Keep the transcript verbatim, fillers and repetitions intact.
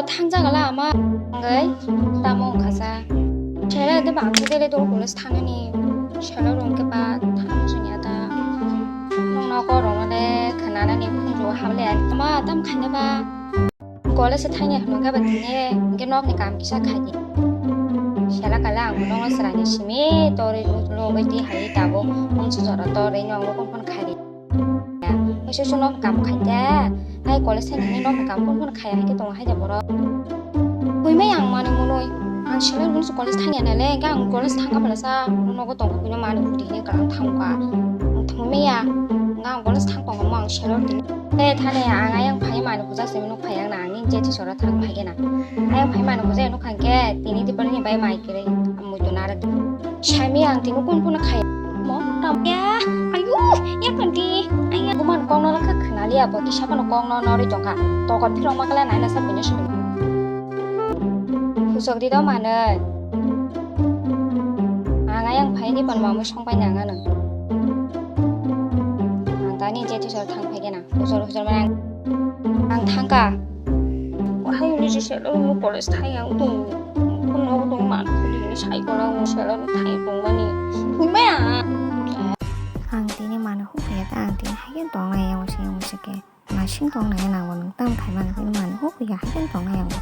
Thangjakla ama. Wngwi tamo wngkha sa. Sela de bangsa dele dol college thangnani. Sela rong ke ba thang juni ata. Nong nogo rong le khananani khunju hable. Ama tam khaina ba. College thangya hwnka ba tine. Ke nok ni kam kisa khaidi. Sela kala ang nong srani simi tori lo bai di hai tabo. Mung su jora tori nong lo kon kon khaidi. Kaisa se nok kam khai de. Hai college thani nok kam kon kon khai hai ke tong hai de borok. Koi mai ang mani monoi. Ang sila nung college thangya na le, ang college thang ka pala sa nogo tong ko mani uti ne kang thang ka. Thang me ya. Ang college thang tong mo ang sila uti. Te thani ang ayang phai mani puja se nuk phai ang na ni je ti sora thang phai na. Ayang phai mani puja nuk khang ke tini di pali ni bai mai kere. Amu to nara. Sami ang tini kun kun khai. Mo tam ya. Ayu, ya kan di. Aya buman kong no lakha khna liya bo kisa kono kong no nori tongkha. Tokon phirong makala nai na sa punya sumi. Pusok di do mane. Ang ayang phai di pan mamu song pai nang ano. Ang tani je tisor thang phai gena. Pusok pusok mang. Ang thangka. Wahai uni je selo unu college thai ang tung. Kuno tung man kuli ni sai kola unu selo thai tung mani. Hui maya. Ang tini mane hu ya ta ang tini hai tong na yang usi usi ke. Masing tong na yang nang bo nung tam khai man tini mane hu ya hai tong na yang bo.